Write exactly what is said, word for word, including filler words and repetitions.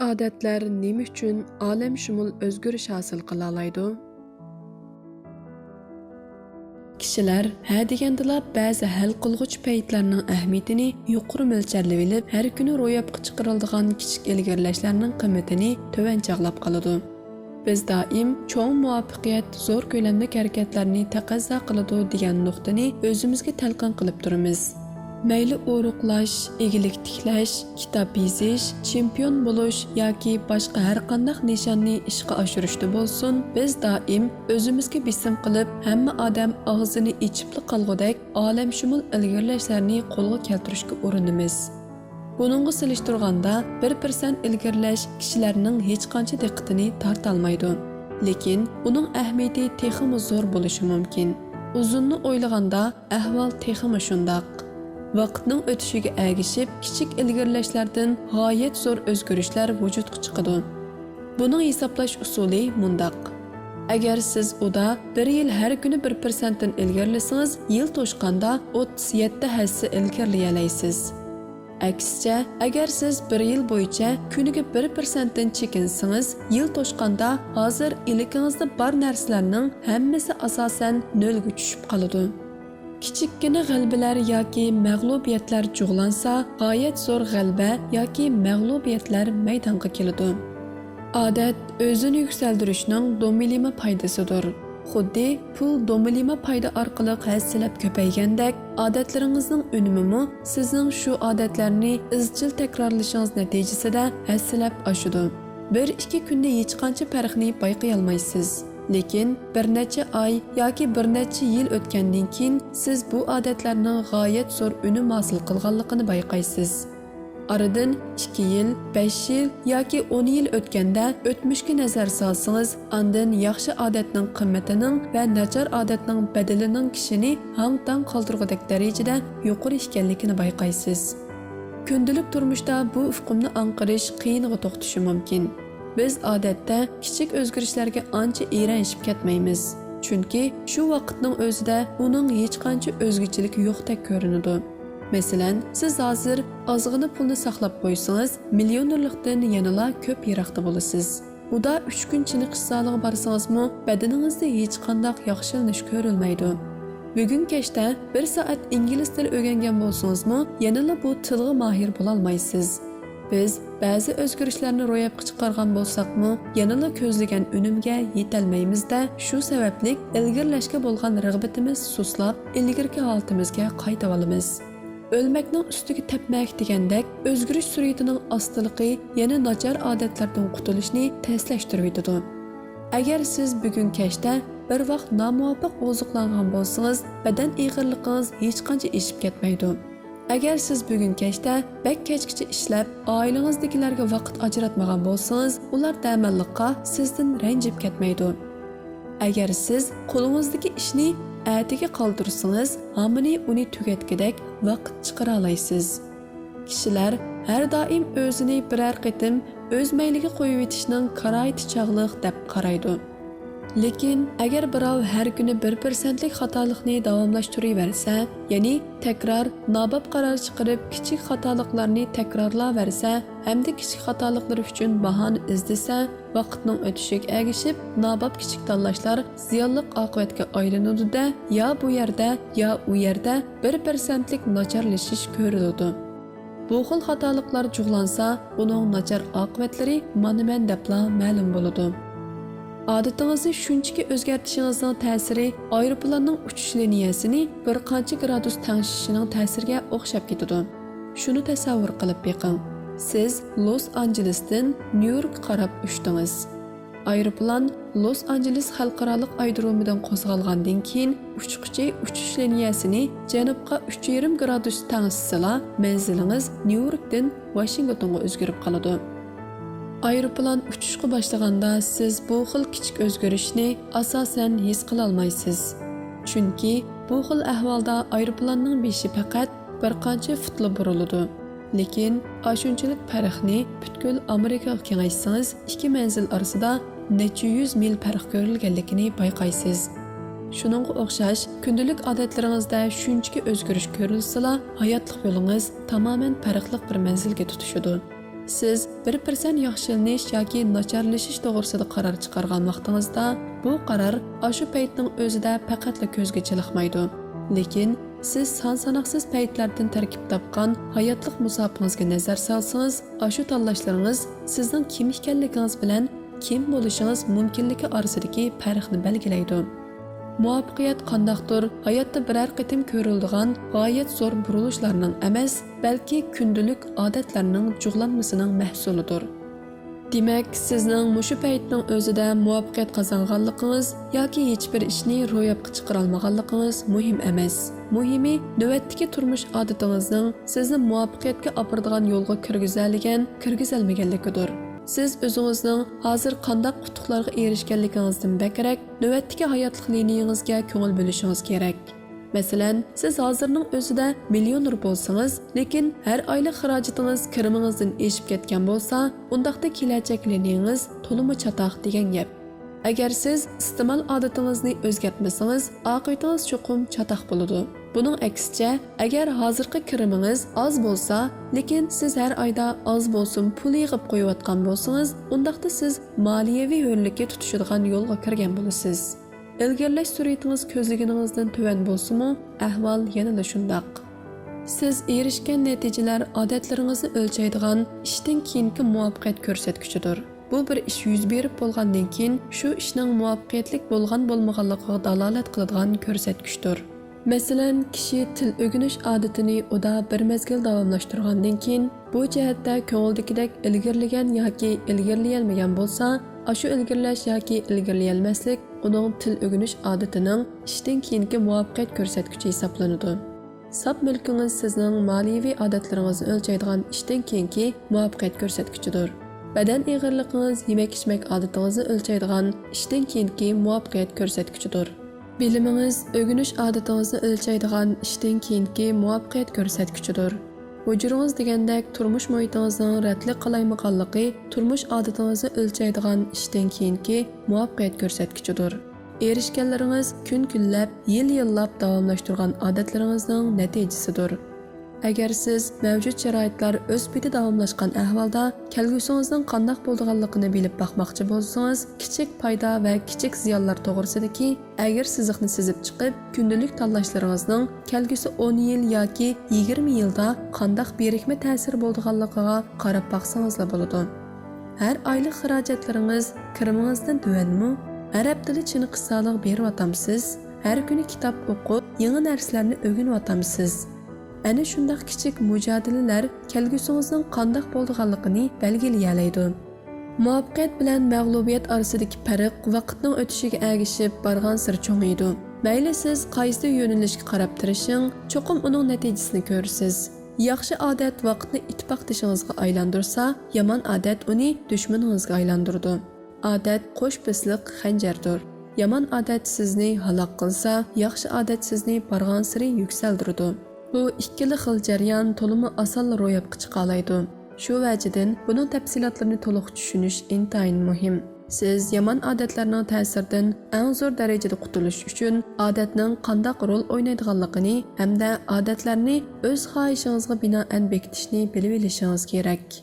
ئادەتلەر نېمە ئۈچۈن ئالەمشۇمۇل ئۆزگىرىش ھاسىل قىلالايدۇ؟ كىشىلەر ھە دېگەندىلا بەزى ھەل قىلغۇچ پەيتلەرنىڭ ئەھمىيىتىنى يۇقىرى مۆلچەرلىۋېلىپ، ھەر كۈنى روياپقا چىقىرىلىدىغان كىچىك ئىلگىرىلەشلەرنىڭ قىممىتىنى تۆۋەن چاغلاپ قالىدۇ. بىز دائىم چوڭ مۇۋەپپەقىيەت زور كۆلەملىك ھەرىكەتلەرنى تەقەززا قىلىدۇ دېگەن نۇقتىنى ئۆزىمىزگە تەلقىن قىلىپ تۇرىمىز. مەيلى ئورۇقلاش، ئىگىلىك تىكلەش، كىتاب يېزىش، چېمپىيون بولۇش ياكى باشقا ھەرقانداق نىشاننى ئىشقا ئاشۇرۇشتا بولسۇن، بىز دائىم ئۆزىمىزگە بېسىم قىلىپ، ھەممە ئادەم ئاغزىنى ئېچىپلا قالغۇدەك ئالەمشۇمۇل ئىلگىرىلەشلەرنى قولغا كەلتۈرۈشكە ئۇرۇنىمىز. بۇنىڭغا سېلىشتۇرغاندا، بىر پىرسەنت ئىلگىرىلەش كىشىلەرنىڭ ھېچقانچە دىققىتىنى تارتالمايدۇ. لېكىن ئۇنىڭ ئەھمىيىتى تېخىمۇ زور بولۇشى مۇمكىن. ئۇزۇننى ئويلىغاندا، ئەھۋال تېخىمۇ شۇنداق. ۋاقىتنىڭ ئۆتۈشىگە ئەگىشىپ، كىچىك ئىلگىرىلەشلەردىن غايەت زور ئۆزگىرىشلەر ۋۇجۇدقا چىقىدۇ. بۇنىڭ ھېسابلاش ئۇسۇلى مۇنداق. ئەگەر سىز ئۇدا بىر يىل ھەر كۈنى بىر پىرسەنتتىن ئىلگىرىلىسىڭىز، يىل توشقاندا ئوتتۇز يەتتە ھەسسە ئىلگىرىلىيەلەيسىز. ئەكسىچە، ئەگەر سىز بىر يىل بويىچە كۈنىگە بىر پىرسەنتتىن چېكىنسىڭىز، يىل توشقاندا ھازىر ئىلكىڭىزدە بار نەرسىلەرنىڭ ھەممىسى ئاساسەن نۆلگە چۈشۈپ قالىدۇ. كىچىككىنە غەلىبىلەر ياكى مەغلۇبىيەتلەر جۇغلانسا، غايەت زور غەلىبە ياكى مەغلۇبىيەتلەر مەيدانغا كېلىدۇ. ئادەت ئۆزىنى يۈكسەلدۈرۈشنىڭ دومىلىما پايدىسىدۇر. خۇددى پۇل دومىلىما پايدا ئارقىلىق ھەسسىلەپ كۆپەيگەندەك، ئادەتلىرىڭىزنىڭ ئۈنۈمىمۇ سىزنىڭ شۇ ئادەتلەرنى ئىزچىل تەكرارلىشىڭىز نەتىجىسىدە ھەسسىلەپ ئاشىدۇ. بىر ئىككى كۈندە ھېچقانچە پەرقنى بايقىيالمايسىز. لېكىن بىر نەچچە ئاي ياكى بىر نەچچە يىل ئۆتكەندىن كېيىن، سىز بۇ ئادەتلەرنىڭ غايەت زور ئۈنۈم ھاسىل قىلغانلىقىنى بايقايسىز. ئارىدىن ئىككى يىل، بەش يىل ياكى ئون يىل ئۆتكەندە، ئۆتمۈشكە نەزەر سالسىڭىز، ئاندىن ياخشى ئادەتنىڭ قىممىتىنىڭ ۋە ناچار ئادەتنىڭ بەدىلىنىڭ كىشىنى ھاڭ-تاڭ قالدۇرغۇدەك دەرىجىدە يۇقىرى ئىكەنلىكىنى بايقايسىز. كۈندىلىك تۇرمۇشتا بۇ ئۇقۇمنى ئاڭقىرىش قىيىنغا توختىشى مۇمكىن. بىز ئادەتتە كىچىك ئۆزگىرىشلەرگە ئانچە ئېرەنشىپ كەتمەيمىز، چۈنكى شۇ ۋاقىتنىڭ ئۆزىدە ئۇنىڭ ھېچقانچە ئۆزگىچىلىكى يوقتەك كۆرۈنىدۇ. مەسىلەن، سىز ھازىر ئازغىنە پۇلنى ساقلاپ قويسىڭىز، مىليونېرلىقتىن يەنىلا كۆپ يىراقتا بولىسىز. ئۇدا ئۈچ كۈن چېنىقىش زالىغا بارسىڭىزمۇ، بەدىنىڭىزدە ھېچقانداق ياخشىلىنىش كۆرۈلمەيدۇ. بۈگۈن كەچتە بىر سائەت ئىنگلىز تىلى ئۆگەنگەن بولسىڭىزمۇ، يەنىلا بۇ تىلغا ماھىر بولالمايسىز. بىز بەزى ئۆزگىرىشلەرنى روياپقا چىقارغان بولساقمۇ، يەنىلا كۆزلىگەن ئۈنۈمگە يېتەلمەيمىز-دە، شۇ سەۋەبلىك ئىلگىرىلەشكە بولغان رىغبىتىمىز سۇسلاپ، ئىلگىرىكى ھالىتىمىزگە قايتىۋالىمىز. ئۆلمەكنىڭ ئۈستىگە تەپمەك دېگەندەك، ئۆزگىرىش سۈرئىتىنىڭ ئاستىلىقى يەنە ناچار ئادەتلەردىن قۇتۇلۇشنى تەسلەشتۈرۈۋېتىدۇ. ئەگەر سىز بۈگۈن كەچتە بىر ۋاق نامۇۋاپىق ئوزۇقلانغان بولسىڭىز، بەدەن ئېغىرلىقىڭىز ھېچقانچە ئېشىپ كەتمەيدۇ. ئەگەر سىز بۈگۈن كەچتە بەك كەچكىچە ئىشلەپ، ئائىلىڭىزدىكىلەرگە ۋاقىت ئاجراتمىغان بولسىڭىز، ئۇلار دەماللىققا سىزدىن رەنجىپ كەتمەيدۇ. ئەگەر سىز قولىڭىزدىكى ئىشنى ئەتىگە قالدۇرسىڭىز، ھامىنى ئۇنى تۈگەتكۈدەك ۋاقىت چىقىرالايسىز. كىشىلەر ھەر دائىم ئۆزىنى بىرەر قېتىم ئۆز مەيلىگە قويۇۋېتىشنىڭ كارايتى چاغلىق دەپ قارايدۇ. لېكىن ئەگەر بىراۋ ھەر كۈنى بىر پىرسەنتلىك خاتالىقنى داۋاملاشتۇرۇۋەرسە، يەنى تەكرار ناباب قارار چىقىرىپ، كىچىك خاتالىقلارنى تەكرارلاۋەرسە ھەمدە كىچىك خاتالىقلىرى ئۈچۈن باھانە ئىزدىسە، ۋاقىتنىڭ ئۆتۈشىگە ئەگىشىپ، ناباب كىچىك تاللاشلار زىيانلىق ئاقىۋەتكە ئايلىنىدۇ-دە، يا بۇ يەردە، يا ئۇ يەردە بىر پىرسەنتلىك ناچارلىشىش كۆرۈلىدۇ. بۇ خىل خاتالىقلار جۇغلانسا، ئۇنىڭ ناچار ئاقىۋەتلىرى مانا مەن دەپلا مەلۇم بولىدۇ. ئادىتىڭىزنى شۇنچىكى ئۆزگەرتىشىڭىزنىڭ تەسىرى ئايروپىلاننىڭ ئۇچۇش لىنىيەسىنى بىر قانچە گرادۇس تەڭشىشىنىڭ تەسىرىگە ئوخشاپ كېتىدۇ. شۇنى تەسەۋۋۇر قىلىپ بېقىڭ. سىز لوس ئانژېلېستىن نيۇ يوركقا قاراپ ئۇچتىڭىز. ئايروپىلان لوس ئانژېلېس خەلقئارالىق ئايرودرومىدىن قوزغالغاندىن كېيىن، ئۇچقۇچى ئۇچۇش لىنىيەسىنى جەنۇبقا ئۈچ يېرىم گرادۇس تەڭشىسىلا، مەنزىلىڭىز نيۇ يوركتىن ۋاشىنگتونغا ئۆزگىرىپ قالىدۇ. ئايروپىلان ئۇچۇشقا باشلىغاندا، سىز بۇ خىل كىچىك ئۆزگىرىشنى ئاساسەن ھېس قىلالمايسىز. چۈنكى بۇ خىل ئەھۋالدا ئايروپىلاننىڭ بېشى پەقەت بىر قانچە فۇتلا بۇرۇلىدۇ. لېكىن ئاشۇنچىلىك پەرقنى پۈتكۈل ئامېرىكىغا كېڭەيتسىڭىز، ئىككى مەنزىل ئارىسىدا نەچچە يۈز مىل پەرق كۆرۈلگەنلىكىنى بايقايسىز. شۇنىڭغا ئوخشاش، كۈندىلىك ئادەتلىرىڭىزدە شۇنچىكى ئۆزگىرىش كۆرۈلسىلا، ھاياتلىق يولىڭىز تامامەن پەرقلىق بىر مەنزىلگە تۇتىشىدۇ. سىز بىر پىرسەنت ياخشىلىنىش ياكى ناچارلىشىش توغرىسىدا قارار چىقارغان ۋاقتىڭىزدا، بۇ قارار ئاشۇ پەيتنىڭ ئۆزىدە پەقەتلا كۆزگە چېلىقمايدۇ. لېكىن سىز سان ساناقسىز پەيتلەردىن تەركىب تاپقان ھاياتلىق مۇساپىڭىزگە نەزەر سالسىڭىز، ئاشۇ تاللاشلىرىڭىز سىزنىڭ كىم ئىكەنلىكىڭىز بىلەن كىم بولۇشىڭىز مۇمكىنلىكى ئارىسىدىكى پەرقنى بەلگىلەيدۇ. مۇۋەپپەقىيەت قانداقتۇر ھاياتتا بىرەر قېتىم كۆرۈلىدىغان غايەت زور بۇرۇلۇشلارنىڭ ئەمەس، بەلكى كۈندىلىك ئادەتلەرنىڭ جۇغلانمىسىنىڭ مەھسۇلىدۇر. دېمەك، سىزنىڭ مۇشۇ پەيتنىڭ ئۆزىدە مۇۋەپپەقىيەت قازانغانلىقىڭىز ياكى ھېچبىر ئىشنى روياپقا چىقىرالمىغانلىقىڭىز مۇھىم ئەمەس. مۇھىمى، نۆۋەتتىكى تۇرمۇش ئادىتىڭىزنىڭ سىزنى مۇۋەپپەقىيەتكە ئاپىرىدىغان يولغا كىرگۈزەلىگەن، كىرگۈزەلمىگەنلىكىدۇر. سىز ئۆزىڭىزنىڭ ھازىر قانداق ئۇتۇقلارغا ئېرىشكەنلىكىڭىزدىن بەكرەك، نۆۋەتتىكى ھاياتلىق لىنىيىڭىزگە كۆڭۈل بۆلۈشىڭىز كېرەك. مەسىلەن، سىز ھازىرنىڭ ئۆزىدە مىليونېر بولسىڭىز، لېكىن ھەر ئايلىق خىراجىتىڭىز كىرىمىڭىزدىن ئېشىپ كەتكەن بولسا، ئۇنداقتا كېلەچەك لىنىيىڭىز تولىمۇ چاتاق دېگەن گەپ. ئەگەر سىز ئىستېمال ئادىتىڭىزنى ئۆزگەرتمىسىڭىز، ئاقىۋىتىڭىز چوقۇم چاتاق بولىدۇ. بۇنىڭ ئەكسىچە، ئەگەر ھازىرقى كىرىمىڭىز ئاز بولسا، لېكىن سىز ھەر ئايدا ئاز بولسىمۇ پۇل يىغىپ قويۇۋاتقان بولسىڭىز، ئۇنداقتا سىز مالىيەۋى ھۆرلۈككە تۇتىشىدىغان يولغا كىرگەن بولىسىز. ئىلگىرىلەش سۈرئىتىڭىز كۆزلىگىنىڭىزدىن تۆۋەن بولسىمۇ، ئەھۋال يەنىلا شۇنداق. سىز ئېرىشكەن نەتىجىلەر ئادەتلىرىڭىزنى ئۆلچەيدىغان ئىشتىن كېيىنكى مۇۋەپپەقىيەت كۆرسەتكۈچىدۇر. بۇ بىر ئىش يۈز بېرىپ بولغاندىن كېيىن شۇ ئىشنىڭ مۇۋەپپەقىيەتلىك بولغان بولمىغانلىقىغا دالالەت قىلىدىغان كۆرسەتكۈچتۇر. مەسىلەن، كىشى تىل ئۆگىنىش ئادىتىنى ئۇدا بىر مەزگىل داۋاملاشتۇرغاندىن كېيىن، بۇ جەھەتتە كۆڭۈلدىكىدەك ئىلگىرىلىگەن ياكى ئىلگىرىلىيەلمىگەن بولسا، ئاشۇ ئىلگىرىلەش ياكى ئىلگىرىلىيەلمەسلىك ئۇنىڭ تىل ئۆگىنىش ئادىتىنىڭ ئىشتىن كېيىنكى مۇۋەپپەقىيەت كۆرسەتكۈچى ھېسابلىنىدۇ. ساپ مۈلكىڭىز سىزنىڭ مالىيەۋى ئادەتلىرىڭىزنى ئۆلچەيدىغان ئىشتىن كېيىنكى مۇۋەپپەقىيەت كۆرسەتكۈچىدۇر. بەدەن ئېغىرلىقىڭىز يېمەك-ئىچمەك ئادىتىڭىزنى ئۆلچەيدىغان ئىشتىن كېيىنكى مۇۋەپپەقىيەت كۆرسەتكۈچىدۇر. بىلىمىڭىز ئۆگىنىش ئادىتىڭىزنى ئۆلچەيدىغان ئىشتىن كېيىنكى مۇۋەپپەقىيەت كۆرسەتكۈچىدۇر. ھۇجرىڭىز دېگەندەك تۇرمۇش مۇھىتىڭىزنىڭ رەتلىك قالايمىقانلىقى تۇرمۇش ئادىتىڭىزنى ئۆلچەيدىغان ئىشتىن كېيىنكى مۇۋەپپەقىيەت كۆرسەتكۈچىدۇر. ئېرىشكەنلىرىڭىز كۈن-كۈنلەپ، يىل-يىللاپ داۋاملاشتۇرغان ئادەتلىرىڭىزنىڭ نەتىجىسىدۇر. ئەگەر سىز مەۋجۇت شارائىتلار ئۆز پېتى داۋاملاشقان ئەھۋالدا كەلگۈسىڭىزنىڭ قانداق بولىدىغانلىقىنى بىلىپ باقماقچى بولسىڭىز، كىچىك پايدا ۋە كىچىك زىيانلار توغرىسىدىكى ئەگىر سىزىقنى سىزىپ چىقىپ، كۈندىلىك تاللاشلىرىڭىزنىڭ كەلگۈسى ئون يىل ياكى يىگىرمە يىلدا قانداق بىرىكمە تەسىرى بولىدىغانلىقىغا قاراپ باقسىڭىزلا بولىدۇ. ھەر ئايلىق خىراجەتلىرىڭىز كىرىمىڭىزدىن تۆۋەنمۇ؟ ھەر ھەپتىدە چىنە قىسسالىق بېرىۋاتامسىز؟ ھەر كۈنى كىتاب ئوقۇپ، يېڭى نەرسىلەرنى ئۆگىنىۋاتامسىز؟ ئەنە شۇنداق كىچىك مۇجادىلىلەر كەلگۈسىڭىزنىڭ قانداق بولىدىغانلىقىنى بەلگىلىيەلەيدۇ. مۇۋەپپەقىيەت بىلەن مەغلۇبىيەت ئارىسىدىكى پەرق ۋاقىتنىڭ ئۆتۈشىگە ئەگىشىپ بارغانسېرى چوڭىيىدۇ. مەيلى سىز قايسى يۆنىلىشكە قاراپ تىرىشىڭ، چوقۇم ئۇنىڭ نەتىجىسىنى كۆرىسىز. ياخشى ئادەت ۋاقىتنى ئىتتىپاقدىشىڭىزغا ئايلاندۇرسا، يامان ئادەت ئۇنى دۈشمىنىڭىزگە ئايلاندۇرىدۇ. ئادەت قوش بېسىق خەنجەردۇر. يامان ئادەت سىزنى ھالاك قىلسا، ياخشى ئادەت سىزنى بارغانسېرى يۈكسەلدۈرىدۇ. بۇ ئىككىلا خىل جەريان تولىمۇ ئاسانلا روياپقا چىقالايدۇ. شۇ ۋەجىدىن بۇنىڭ تەپسىلاتلىرىنى تولۇق چۈشىنىش ئىنتايىن مۇھىم. سىز يامان ئادەتلەرنىڭ تەسىرىدىن ئەڭ زور دەرىجىدە قۇتۇلۇش ئۈچۈن ئادەتنىڭ قانداق رول ئوينايدىغانلىقىنى ھەمدە ئادەتلەرنى ئۆز خاھىشىڭىزغا بىنائەن بېكىتىشنى بىلىۋېلىشىڭىز كېرەك.